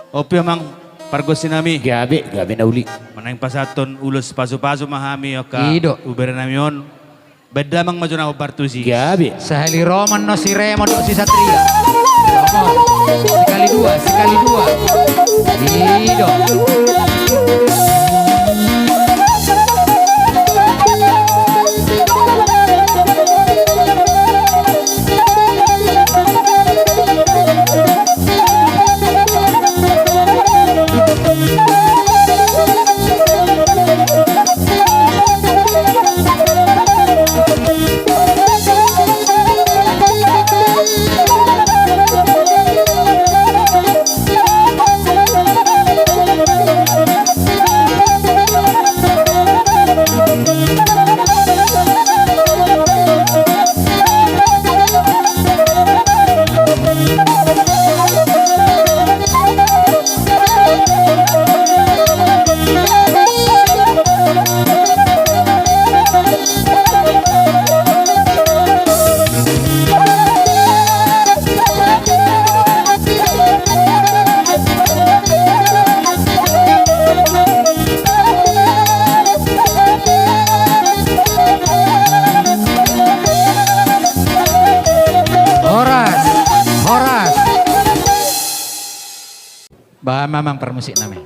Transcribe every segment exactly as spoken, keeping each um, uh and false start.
Ope amang pargonsi nami. Gabe, gabe na uli. Manang pasahathon ulos pasupasu ma hami angka, i do, tu bere nami on. Baen damang ma jo na hombar tusi. Gabe. Sahali ro ma annon si Remon dohot si Satria. Ro ma. Sekali dua, sekali dua. I do. Horas, horas. Bahen ma amang parmusik nami.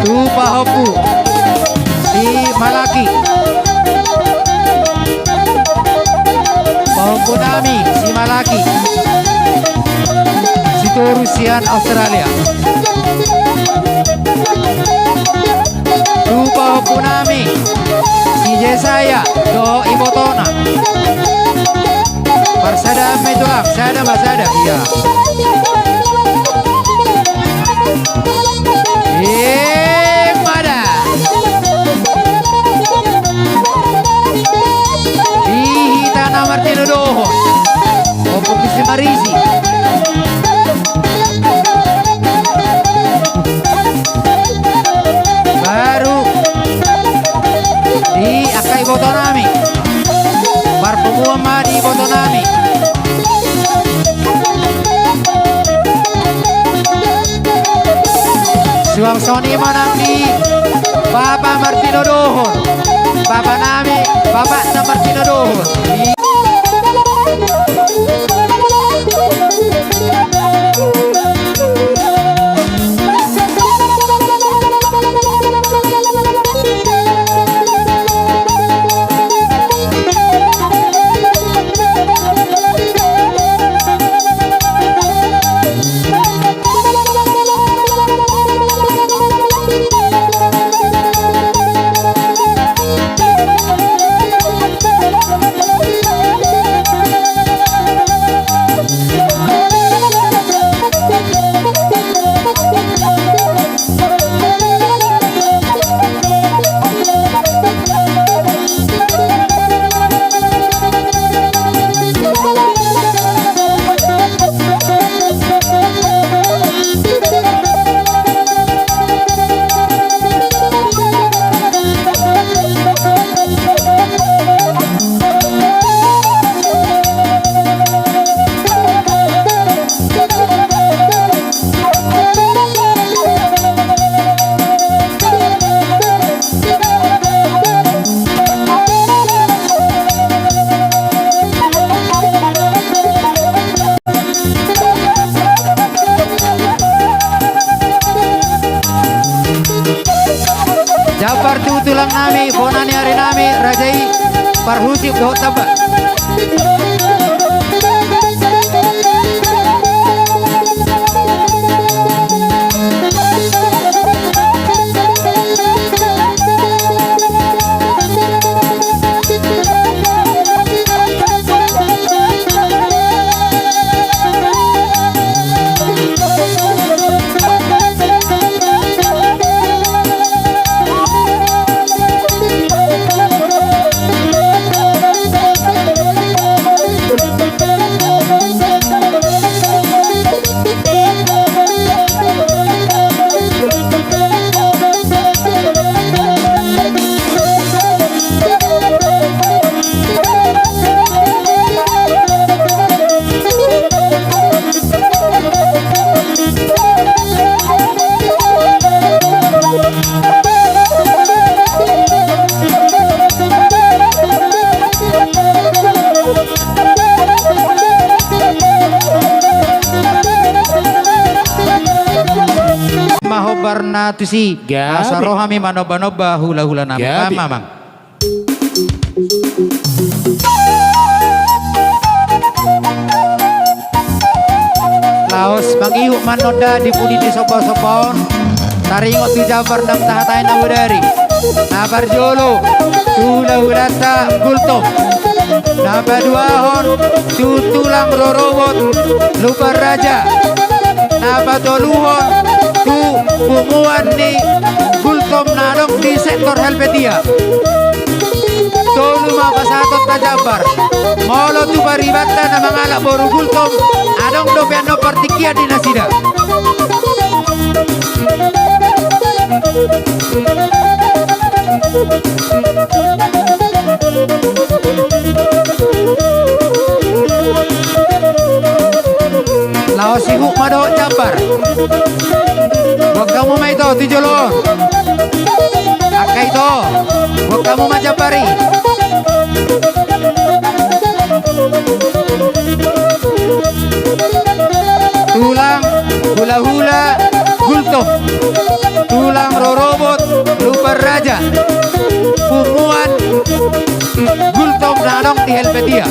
Tu pahompu si Malaki. Pahompu nami si Malaki. Si Toru sian Australia. Tu pahompu nami si Jesaya dohot ibotona. Parsadaan ma i tulang, sada ma sada, ia. Ima da. Di hita na martinodohon. Ompung ni si Marisi. Baru di angka iboto nami. Parpunguan ma di iboto nami. Suang songon i ma nang di bapa martinodohon. Bapa nami, bapa na martinodohon. Parhusip dohot tamba. Ma hombar na tusi. Gabe. Asa ro hami manomba-nomba hula-hula nami. Gabe. Paham, Amang? Laos mangihut ma annon da di pudi ni somba-somba on. Taringot tu jambar naung tahatai na bodari. Na parjolo tu hulahulanta Gultom. Na paduahon tu tulang rorobot Lumban Raja. Na patoluhon tu punguan ni Gultom na adong di sektor Helvetia. Tolu ma pasahatonta jambar. Molo tu paribanta na mangalap boru Gultom, adong dope annon partingkian di nasida. Laos ihut ma dohot jambar. Buat hamu ma ito tu jolo on. Angka ito, buat hamu ma jambar i. Tulang hulahula Gultom. Tulang rorobot Lumban Raja. Punguan Gultom na adong di Helvetia.